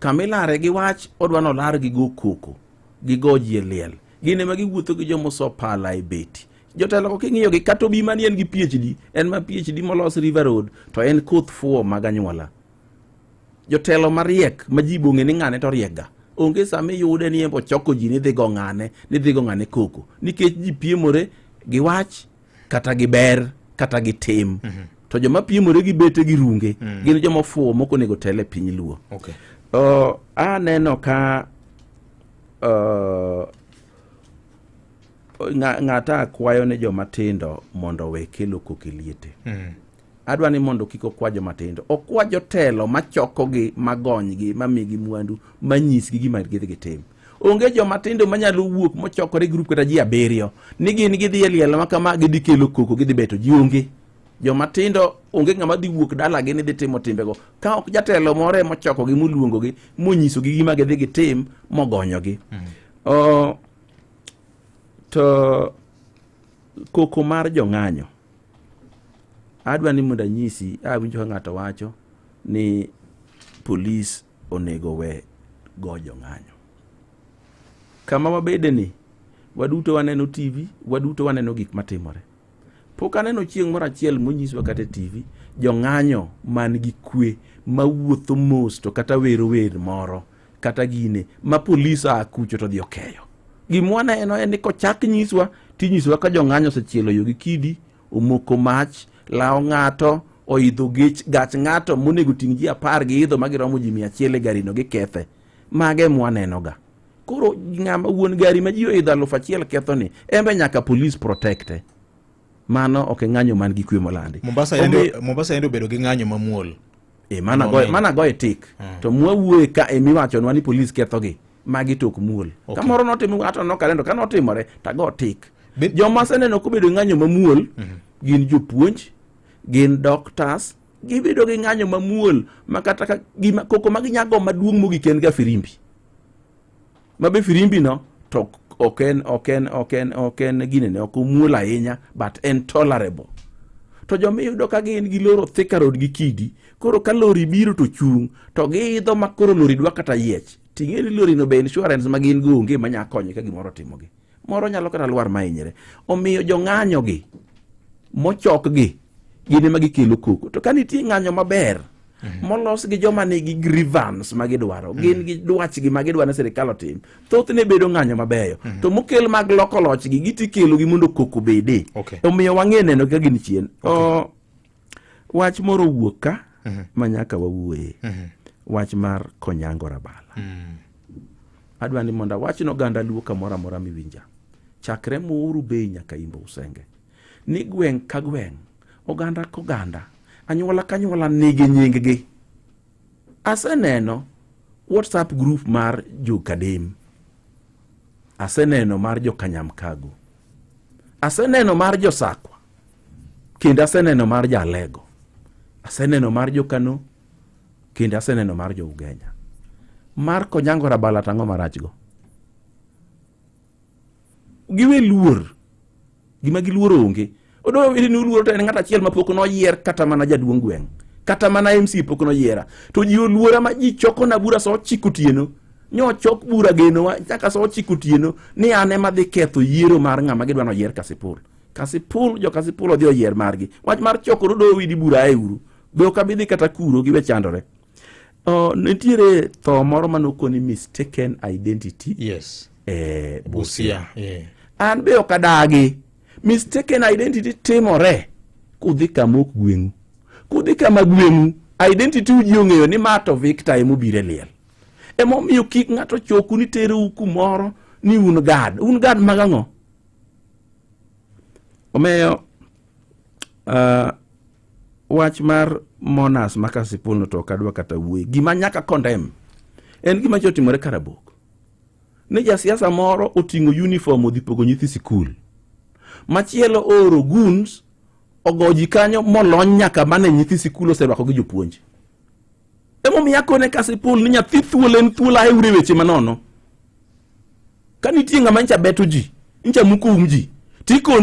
Kama ilare gi wach odwa nolar gi go koko, gi go ji e liel. Gin ema giwuotho gi joma oso pala e beti. Jotelo go king'iyo gi kata obi mani en gi PhD, en ma PhD molos River Road to en koth fuwo mag anyuola. Jotelo mariek ma ji bong'e ni ng'ane to riek ga. Onge sama iyude ni embo choko ji ni dhi go ng'ane, ni dhi go ng'ane koko. Nikech ji piemore gi wach kata gi ber kata gi tim. To joma piemore gi bete gi runge gin joma ofuwo mok onego tel e piny luo. Aneno ka ng'ata kwayo ne joma tindo mondo owe kelo koko e liete. Adwa ni mondo kik okwa joma tindo, okwa jotelo machokogi, magonygi, mamigi mwandu, manyisgi gima gidhi gitim. Onge joma tindo manyalo wuok mochokore grup kata ji 7 ni gin gidhi e liel ma kama gidhi kelo koko gidhi beto ji onge. Joma tindo onge ng'ama dhi wuok dalagi ni dhi timo timbego ka ok jatelo moro ema ochokogi moluongogi monyisogi gima gidhi gitim mogonyogi. To koko mar jong'anyo adwa ni mondo anyisi, awinjo ka ng'ato wacho ni polis onego we go jong'anyo. Kama wabede ni waduto waneno TV, waduto waneno gik matimore. Pok aneno chieng' moro achiel monyiswa kata e TV jong'anyo man gi kwe mawuotho mos to kata wero wer moro kata gine ma polis a kucho to dhi okeyo. Gima waneno en ni kochak nyiswa tinyisowa ka jong'anyo osechielo yo gi kidi, omoko mach, lawo ng'ato, oidho gech gach ng'ato monego ting' ji 10 giidho ma giromo ji 100 e garino gikethe. Mago ema wanenoga. Koro ng'ama wuon gari ma ji oidho 1000 ketho ni, en be nyaka police protecte. Mano ok e ng'anyo man gi kwe molandi. Mombasa yande obedo gi ng'anyo mamuol. Mana goye tik. To mwawuoye ka emiwachonwa ni police kethogi, magi to ok muol. Kamoro notimo ng'ato nokalendo ka notimore tago tik. Joma aseneno kobedo ng'anyo mamuol gin jopuonj, gin doctors, gibedo gi ng'anyo mamuol ma kata ka gima koko ma ginyago maduong' mogik en ga firimbi. Ma be firimbi no to ok en ok en ok en ok en ginene ok omuol ahinya but en tolerable. To joma iyudo ka gin giloro Thika Road gi kidi, koro ka lori biro to chung' to giidho ma koro lori dwa kata yiech. Ting'e ni lori no be insurance ma gin go onge manya konyo ka gimoro otimogi. Moro nyalo kata lwar ma hinyre. Omiyo jong'anyo gi mochok gi gin ema gikelo koko. To ka nitie ng'anyo maber molos gi joma nigi grievance ma gidwaro, gin gi dwachgi ma gidwaro ni sirikal otim, thothne bedo ng'anyo mabeyo. To mokel mag loko loch gi giti kelo gi mondo koko bede. Omiyo wang'e neno ka gin chien. Wach moro owuok ka ma nyaka wawuoye. Wach mar Konyango Rabala. Adwa ni mondo awach ne oganda Luo kamoro amora miwinja. Chakre Muhuru Bay nyaka Imbo Usenge. Ni gweng' ka gweng', oganda ka oganda, anyuola ka anyuola nigi nying-gi. Aseneno WhatsApp group mar jo Kadem. Aseneno mar jo Kanyamkago. Aseneno mar jo Sakwa. Kendo aseneno mar jo Alego. Aseneno mar jo Kano. Kendo aseneno mar jo Ugenya. Mar Konyango Rabala to ang'o marach go? Giwe luor. Gima giluoro onge. Odoyo wili ni uluoro to en ng'at achiel ma pok noyier kata mana jaduong' gweng'. Kata mana MC pok noyiera. To ji oluora ma ji choko na bura sa 9 otieno. Nyo chok bura genowa nyaka sa 9 otieno ni an ema dhi ketho yiero mar ng'ama gidwa noyier Kasipul. Kasipul, jo Kasipul odhi oyier margi. Wach mar choko Odoyo Widi bura ae uru. Be ok abi dhi kata kuro giwe chandore. Nitiere tho moro manokoni mistaken identity. Busia. An be ok adagi. Mistaken identity timore kudhi kama ok gweng'u. Kudhi kama gweng'u, identity uji ong'eyo ni ma to Victor emobiro e liel. Emomiyo kik ng'ato choku ni terou kumoro ni un guard. Un guard mag ang'o? Omiyo wach mar Monas ma Kasipul no to ok adwa kata wuoye. Gima nyaka condemn en gima nyocha otimore Karabok. Ni jasiasa moro oting'o uniform odhi pogo nyithi sikul. Machielo ooro goons ogo ji kanyo molony nyaka mane nyithi sikul oserwako gi jopuonj. Emomiyo akone Kasipul ni nyathi thuol en thuol aeure weche manono. Ka nitie ng'ama ncha beto ji, ncha muko um ji, tikonu